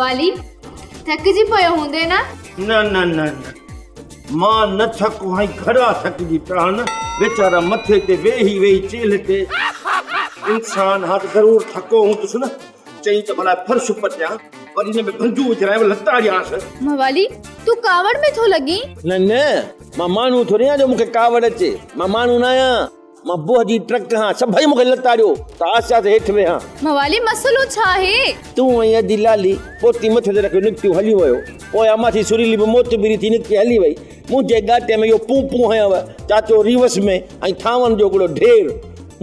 موالي، ٿڪجي پيو هوندين نه؟ نه نه نه نه مان نه ٿڪو آهيان گهڙا ٿڪجي پيا آهن ويچارا مٿي تي ويهي ويهي چيلهه تي انسان ها ته ضرور ٿڪو هوندس نه چئي ته ڀلا فرش پٽيان وري هن ۾ ڀنجون وجهرايان لتاڙيانس. موالي تون ڪاوڙ ۾ ٿو لڳين. نه نه مان ماڻهو ٿوري آهيان جو مون کي ڪاوڙ اچي مان ماڻهو نه آهيان. مان بوهه جي ٽرڪ هان، سڀئي مون کي لتاڙيو ته آسي آسي هيٺ ويهان. موالي مسئلو ڇا آهي؟ تون ۽ ادي لالي پوتي مٿي تي رکيو نڪتيون هليون ويو. پويان ماسي سريلي به معتبري ٿي نڪتي هلي وئي. منهنجي ڳاٽي ۾ اهو پون پون هنيو چاچو ريوس ۾ ۽ ٿانون جو هڪڙو ڍير.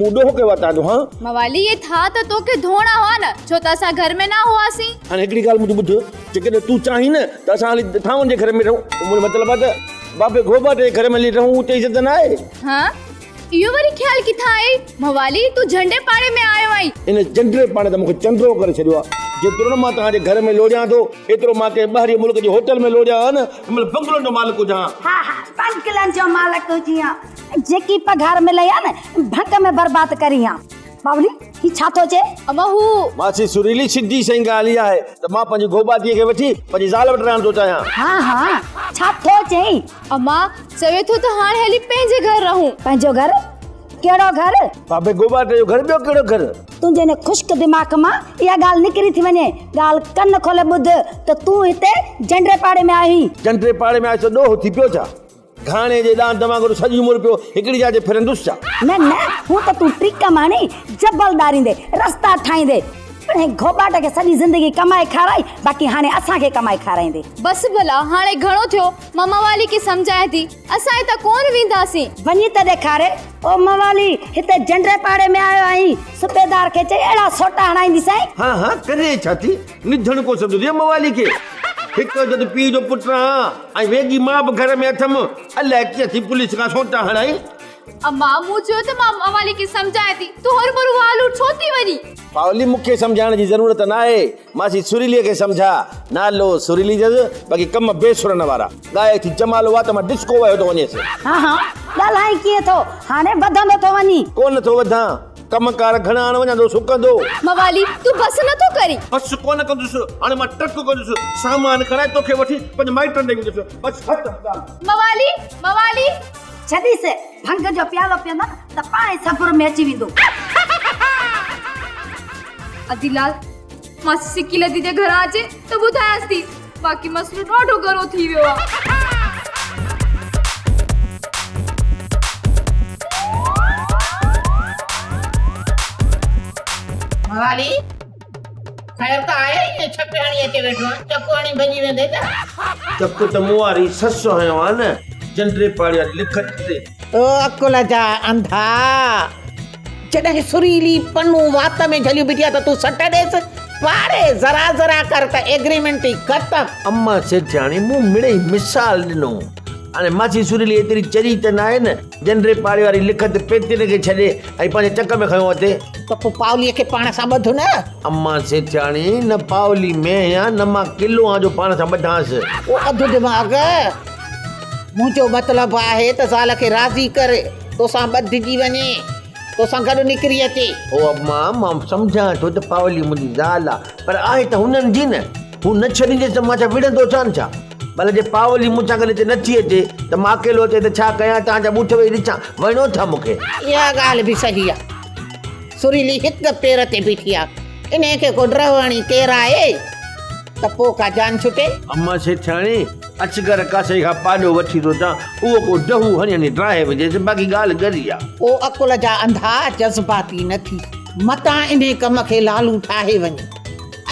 مون ڏوهه ڪيو آهي تان جو هان؟ موالي اهي ٿانء ته توکي ڌوئڻا هئا نه، ڇو ته اسان گهر ۾ نه هئاسين. هاڻي هڪڙي ڳالهه منهنجي ٻڌ، جيڪڏهن تون چاهين نه ته اسان هلي ٿانون جي گهر ۾ رهون. منهنجو مطلب آهي ته بابي گهوٻاٽ جي گهر ۾ هلي رهون، اتي عزت نه آهي؟ ها؟ اهو وري خيال ڪٿان آيئي؟ موالي، تون جهنڊي پاڙي ۾ آيو آهين. ان جنڊي پاڙي ته مون کي چنڊو ڪري ڇڏيو آهي. جيترو نه مان توهان جي گهر ۾ لوڙيان ٿو، ايترو مان ڪنهن ٻاهرئين ملڪ جي هوٽل ۾ لوڙيان ها نه، هن مهل بنگلن جو مالڪ هجان ها. ها ها، بنگلن جو مالڪ هجين ها. جيڪي پگهار ملئي ها نه، ڀنگ ۾ برباد ڪرين ها. باولي، هي ڇا ٿو چئي؟ اما، هو. ماسي سريلي، سڌي سئين ڳالهه اها آهي ته مان پنهنجي گهوٻاٽيء کي وٺي پنهنجي زال وٽ رهڻ ٿو چاهيان. ها ها، ڇا ٿو چئين؟ اما، چوي ٿو ته هاڻ هلي پنهنجي گهر رهون. پنهنجو گهر؟ ڪهڙو گهر؟ بابي گوٻاٽ جو گهر ٻيو ڪهڙو گهر؟ تنهنجي ان خشڪ دماغ مان اها ڳالهه نڪري ٿي وڃي. ڳالهه ڪن کولي ٻڌ ته تون هتي جنڊي پاڙي ۾ آيو آهين. جنڊي پاڙي ۾ آيس ته ڏوهه ٿي پيو ڇا؟ گهاڻي جي ڏاند وانگر سڄي عمر پيو هڪڙي جاء تي ڦرندس ڇا؟ نه نه، هون ته تون ٽرڪ مان هڻي جبل ڏاريندي، رستا ٺاهيندي. پر هن گهوٻاٽ کي سڄي زندگي ڪمائي کارائي، باقي هاڻي اسان کي ڪمائي کارائيندي. بس ڀلا، هاڻي گهڻو ٿيو. مان موالي کي سمجهايان ٿي، اسان هتان ڪونه وينداسين. وڃي ته ڏيکاري، او موالي، هتي جنڊي پاڙي ۾ آيو آهين، صوبيدار کي چئي اهڙا سوٽا هڻائينديسانء. ها ها، ڪري ڇا ٿي، نڌڻڪو سمجهندي هئي موالي کي. هڪ عدد پيء جو پٽ آهيان ۽ ويڳي ماء به گهر ۾ اٿم، الائي ڪيئن ٿي پوليس کان سوٽا هڻائين. اما، مون چيو ته مان موالي کي سمجهايان ٿي، تون هروڀرو والور ڇو ٿي وڃين؟ پاولي، مون کي سمجهائڻ جي ضرورت ناهي، ماسي سريليء کي سمجهاء. نالو سريلي جز، باقي ڪم بي سرن وارا. ڳائي ٿي جمالو وات مان ڊسڪو وهيو ٿو وڃيس. ها ها، ڳالهائين ڪيئن ٿو، هاڻي وڌندو ٿو وڃين. ڪونه ٿو وڌان، ڪم ڪار گهڻا آڻ وڃان ٿو سڪندو. موالي، تون بس نه ٿو ڪرين. بس ڪونه ڪندس، هاڻي مان ٽرڪ ڪندس، سامان کڻائي توکي وٺي پنهنجي مائٽن ڏي ويندس. بس ختم ڳالهه. موالي، موالي. ڇڏيس، ڀنگ جو پيالو پيئندو نه ته پاڻهي صبر ۾ اچي ويندو. ادي لال، ماسي سڪي لڌي جي گهران اچي ته ٻڌايانس ٿي، باقي مسئلو ڏاڍو ڳرو ٿي ويو آ. موالي، خير ته آهي ائين ڇپ هڻي اچي ويٺو آهين، چڪ هڻي ڀڄي ويندين ڇا؟ چڪ ته مون واري سس هنيو آ نه، جنڊي پاڙي واري لکت تي. او عقل جا انڌا! جڏهن سريلي پنو وات ۾ جهليون بيٺي آ ته تون سٽ ڏيس، پاڙي ذرا ذرا ڪر ته ايگريمينٽ ئي ختم. اما سيٺياڻي مون مڙئي مثال ڏنو. هاڻي ماسي سريلي ايتري چري ته ناهي نه، جنڊي پاڙي واري لکت پيتين کي ڇڏي ۽ پنهنجي چڪ ۾ کنيو اچي. ته پوء پاوليء کي پاڻ سان ٻڌ نه. اما سيٺياڻي، نه پاولي مينهن آ، نه مان ڪلو آن جو پاڻ سان ٻڌانس. او اڌ دماغ! منهنجو مطلب آهي ته زال کي راضي ڪر، توسان ٻڌجي وڃي، توسان گڏ نڪري اچي. او اما، مان سمجهان ٿو ته پاولي منهنجي زال آ، پر آهي ته هنن جي نه. هو نه ڇڏينديس ته مان ڇا وڙهندو اچان ڇا؟ ڀلا جي پاولي مون سان گڏ هتي نه ٿي اچي ته مان اڪيلو اچي ته ڇا ڪيان؟ توهان جا ٻوٿ ويهي ڏسان، وڻيو ڇا مون کي؟ اها ڳالهه به صحيح آ. سريلي هڪ پير تي بيٺي آ. انهيء کي ڪو ڊرهه هڻي ڪيرائي ته پوء ڪا جان ڇٽي. اما سيٺياڻي، اصغر ڪاسائي کان پاڏو وٺي ٿو اچان، اهو ڪو ڊهو هڻي هڻي ڊاهي وجهيس، باقي ڳالهه ڳري آ. او عقل جا انڌا، جذباتي نه ٿي، متان انهيء ڪم کي لالو ٺاهي وڃي.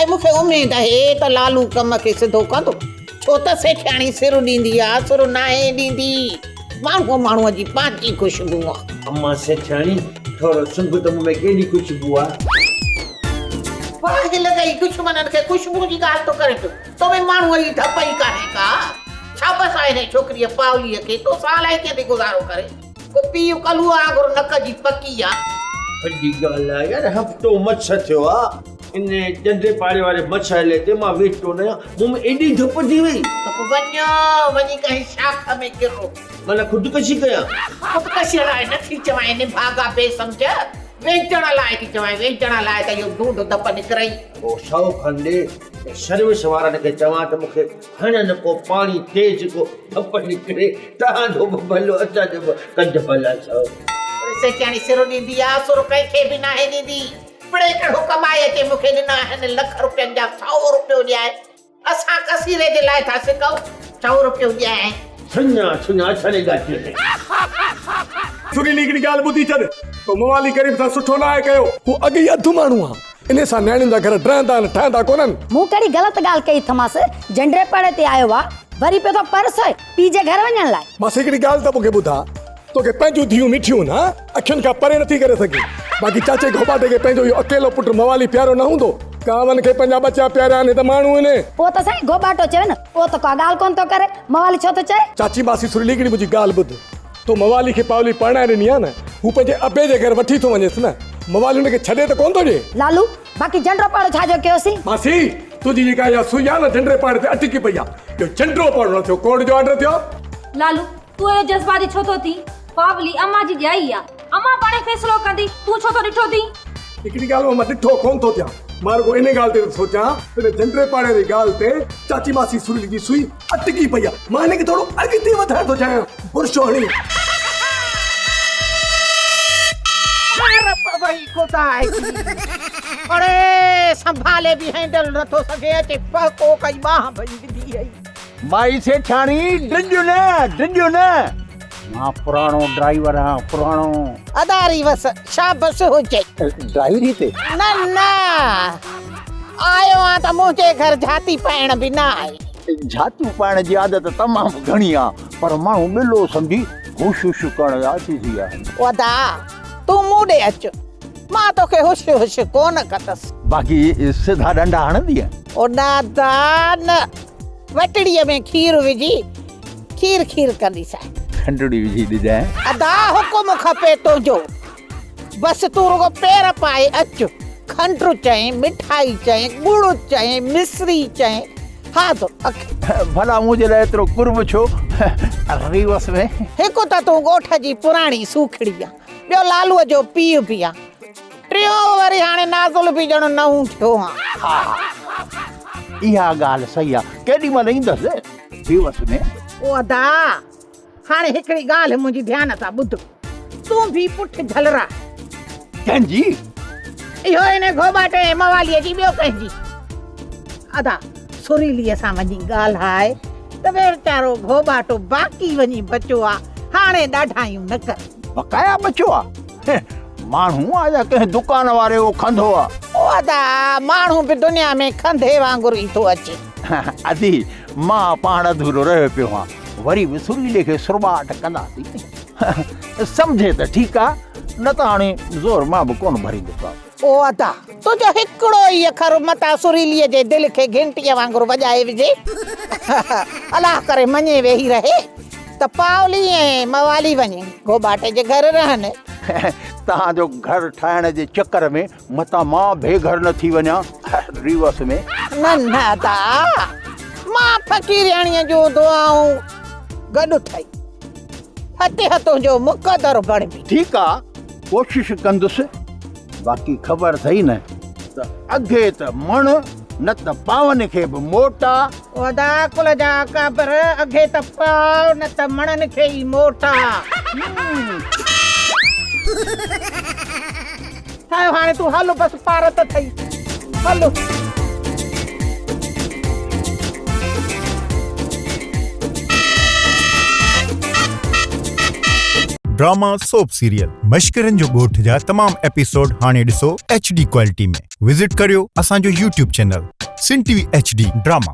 ۽ مون کي اميد آهي ته لالو ڪم کي سڌو ڪندو، ڇو ته سيٺياڻي سر ڏيندي آ، سر ناهي ڏيندي. ماڻهوء ماڻهوء جي پنهنجي خوشبو آ. امان سيٺياڻي، ٿورو سنگهه ته مون ۾ ڪيڏي خوشبو آ. باهه لڳئي دشمنن کي خوشبو جي ڳالهه ٿو ڪرين پيو، تو ۾ ماڻهوء جي ڌپ ئي ڪانهي ڪا. شابس آهي انهيء ڇوڪريء پاوليء کي، تو سان الائي ڪيئن ٿي گذارو ڪري. ڪو پيء ڪلهوء وانگر نڪ جي پڪي آ. وڏي ڳالهه آ يار، هفتو مس ٿيو آ. ان ڄنڊي پاڙي واري مڇ هلي تي مان ويٺو نه آهيان، مون ۾ ايڏي ڌپ ٿي وئي. ته پوء وڃ، وڃي ڪنهن شاخ ۾ ڪرو. معنيٰ خودڪشي ڪيان؟ خودڪشيء لاء نه ٿي چوانء نڀاڳا بي سمجهه، وينجڻ لاء ٿي چوانء، وينجڻ لاء ته اهو ڍونڍ ڌپ نڪرئي. او سئو کن ڏي، ته سروس وارن کي چوان ته مون کي هڻن ڪو پاڻي تيز ڪو ڌپ نڪري، توهان جو به ڀلو اسان جو به ڪنڌ ڀلا سو. پڙي سيٺياڻي سر ڏيندي آ، سر ڪنهن کي به ناهي ڏيندي. پڙي ڪهڙو ڪمائي اچي مون کي ڏنا آهن لک روپين جا سئو روپيو ڏيانء. اسان ڪسيري جي لاء ٿا سڪون، سئو روپيو ڏيانء. سڃا سڃا ڇڏي ڳاٽي ۾. سريلي هڪڙي ڳالهه ٻڌي ڇڏ، تو موالي ڪريم سان سٺو ناهي ڪيو. هو اڳ ئي اڌ ماڻهو آ. انهي سان نياڻين جا گهر ڊهندا آهن، ٺهندا ڪونهن. مون ڪهڙي غلط ڳالهه ڪئي اٿمانس، جنڊي پاڙي تي آيو آ، وري پيو ٿو پرس هوئي، پيء جي گهر وڃڻ لاء. ماسي هڪڙي ڳالهه ته مون کي ٻڌاء، توکي پنهنجون ڌيئون مٺيون نه، اکين کان پري نٿي ڪري سگهين. باقي چاچي گهوٻاٽي کي پنهنجو اهو اڪيلو پٽ موالي پيارو نه هوندو. ڪانون کي پنهنجا ٻچا پيارا آهن، هي ته ماڻهو آهن. پوء ته سائين گهوٻاٽو چوي نه، اهو ته ڪا ڳالهه ڪونه ٿو ڪري، موالي ڇو ٿو چئي؟ چاچي ماسي سريلي هڪڙي منهنجي ڳالهه ٻڌ. تو موالي کي پاولي پرڻائي ڏني آ نه، هو پنهنجي ابي جي گهر وٺي ٿو وڃيس نه، موالي هن کي ڇڏي ته ڪونه ٿو ڏئي. لالو، باقي جنڊو پاڙو ڇا جو ڪيوسين؟ ماسي، تنهنجي جيڪا اها سئي آ نه جنڊي پاڙي تي اٽڪي پئي آ، اهو جنڊو پاڙو نه ٿيو، ڪوڙ جو آرڊر ٿيو. لالو، تون ايڏو جذباتي ڇو ٿو ٿين؟ پاولي امان جي ڄائي آ، امان پاڻهي فيصلو ڪندي، تون ڇو ٿو ڏٺو ٿين؟ هڪڙي ڳالهه مان ڏٺو ڪونه ٿو ٿيان، مان رڳو انهي ڳالهه تي ٿو سوچان ته ان جنڊي پاڙي واري ڳالهه تي چاچي ماسي سريلي جي سئي اٽڪي پئي آ، مان هن کي ٿورو اڳتي وڌائڻ ٿو چاهيان، برشو هڻي. مار پوي خدا جي. اڙي سنڀالي به هينڊل نٿو سگهي، اچي پهڪو ڪئي ٻانهن ڀڃي وڌي هئي. مائي سيٺياڻي ڊڄ نه، ڊڄ نه. مان پراڻو ڊرائيور آهيان، پراڻو. اداري وس، شابس هجئي. ڊرائيوري تي؟ نه نه، آيو آن ته منهنجي گهر جهاتي پائڻ به نه آئي. جهاتيون پائڻ جي عادت تمام گهڻي آ، پر ماڻهو ٻلو سمجهي هش هش ڪرڻ جا عادي ٿي ويا آهن. او ادا، تون مون ڏي اچ، مان توکي هش هش ڪونه ڪندس. باقي سڌا ڏنڊا هڻندينء؟ او ڏادا نه، وٽڙيء ۾ کير وجهي کير کير ڪنديسانء. کنڊڙي وجهي ڏجانء. ادا حڪم کپي تنهنجو. بس تون رڳو پير پائي اچ. کنڊ چئين، مٺائي چئين، ڳڙ چئين، مصري چئين، حاضر اک. ڀلا منهنجي لاء ايترو قرب ڇو ريوس ۾؟ هڪ ته تون ڳوٺ جي پراڻي سوکڙي آن، ٻيو لالوء جو پيء به آن، ٽيون وري هاڻي نازل به ڄڻ نئون ٿيو آن. ها اها ڳالهه صحيح آ. ڪيڏي مهل ايندس ريوس ۾؟ او ادا! هاڻي هڪڙي ڳالهه منهنجي ڌيان سان ٻڌ. تون به پٺ جهلراء. ڪنهن جي؟ اهو ان گهوٻاٽي ۽ مواليء جي، ٻيو ڪنهن جي؟ ادا، سريليء سان وڃي ڳالهاء ته ويچارو گهوٻاٽو باقي وڃي بچيو آ، هاڻي ڏاڍايون نه ڪر. بقايا بچيو آ؟ ماڻهو آ يا ڪنهن دڪان واري جو کنڌو آ؟ او ادا، ماڻهو به دنيا ۾ کنڌي وانگر ئي ٿو اچي. ادي، مان پاڻ اڌورو رهيو پيو هان. وري به سريلي کي سرٻاٽ ڪنداسين. سمجهي ته ٺيڪ آ، نه ته هاڻي زور مان به ڪونه ڀريندس. او ادا، تنهنجو هڪڙو ئي اکر متان سريليء جي دل کي گهنٽيء وانگر وڄائي وجهي. الله ڪري مڃي ويهي رهي ته پاولي ۽ موالي وڃي گهوٻاٽي جي گهر رهن. توهان جو گهر ٺاهڻ جي چڪر ۾ متان مان بي گهر نه ٿي وڃان ريوس ۾. نه نه ادا، مان فقيرياڻيء جون دعائون گڏ اٿئي. فتح تنهنجو مقدر بڻبي. ٺيڪ آ، ڪوشش ڪندس. باقي خبر اٿئي نه ته اگهي ته مڻ نه ته پاون کي به موٽ آ. او ادا عقل جا اڪابر، اگهي ته پاء نه ته مڻن کي ئي موٽ آ. ٺاهيو هاڻي تون هل بس پارت اٿئي هل. ڊراما سوپ سيريل مشڪرن جو ڳوٺ جا تمام ايپيسوڊ هاڻي ڏسو ايڇ ڊي ڪوالٽي ۾ وزٽ ڪريو اسان جو YouTube channel Sindh T V H D drama.